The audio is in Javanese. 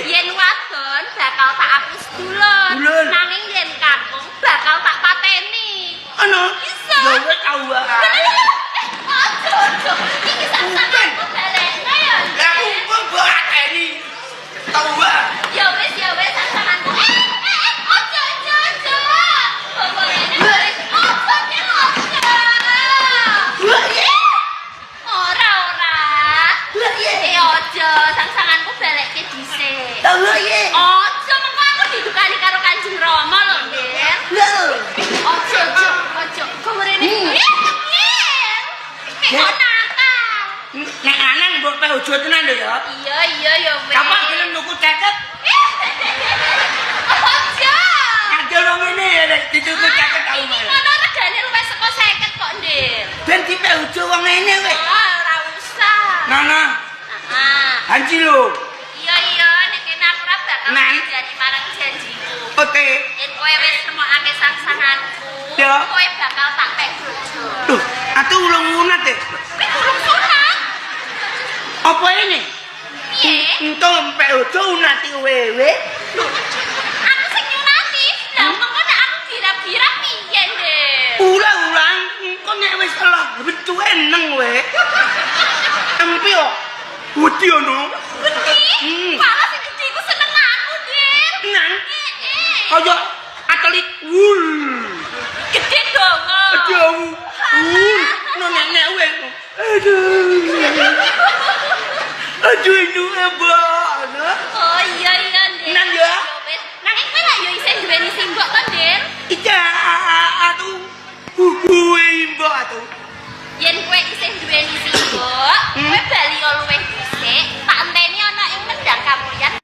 Piye? Yen wadon bakal tak aku sedulur. Dulur. Nanging yen kakung bakal tak pateni. Ana. Iso. Ya wis tau wae. Ojo, ojo. Iki sang-sanganku balekno ya. Lah aku kok mbok ateni. Tau wae. Ya wis sang-sanganku. Eh, eh, eh, ojo, ojo, ojo. Bawa rene balik. Ojo, Nek, ojo. Ora, ora. Eh, ojo, sang-sanganku balekke dhisik. Ojo, mengko aku didukani karo Kanjeng Rama lho, Ndir. Ojo, ojo, ojo. Kok mrene? Eh, Ndir. Eh, kok nakal. Nek lanang mbok peh ojo tenan lho ya. Iya, iya, ya wis. Kapan gelem nuku ceket? Ojo. Kadol wong ngene ya nek dituku ceket tau Iki wae. ngono regane luwih saka 50 kok, Ndir. Ben dipeh ojo wong ngene weh. Oh, ora usah. Nah, nah, Ah. hanji lho. Iya, iya, nek kene aku ora bakal Nang. jadi marang janjiku. Oke. Yen kowe wis nemokake sang-sanganku, Ya. kowe bakal tak pek bojo. Duh, atu ulung unat e. Kowe durung sunat. Apa ini? Piye? Entuk pek ojo unati wewe. Aku sing nyunati. Lah mengko nek aku gira-gira piye, Ndir? Ulang-ulang engko nek wis eloh bentuke neng we. Empi kok. Wedi ono. Wedi? Hmm.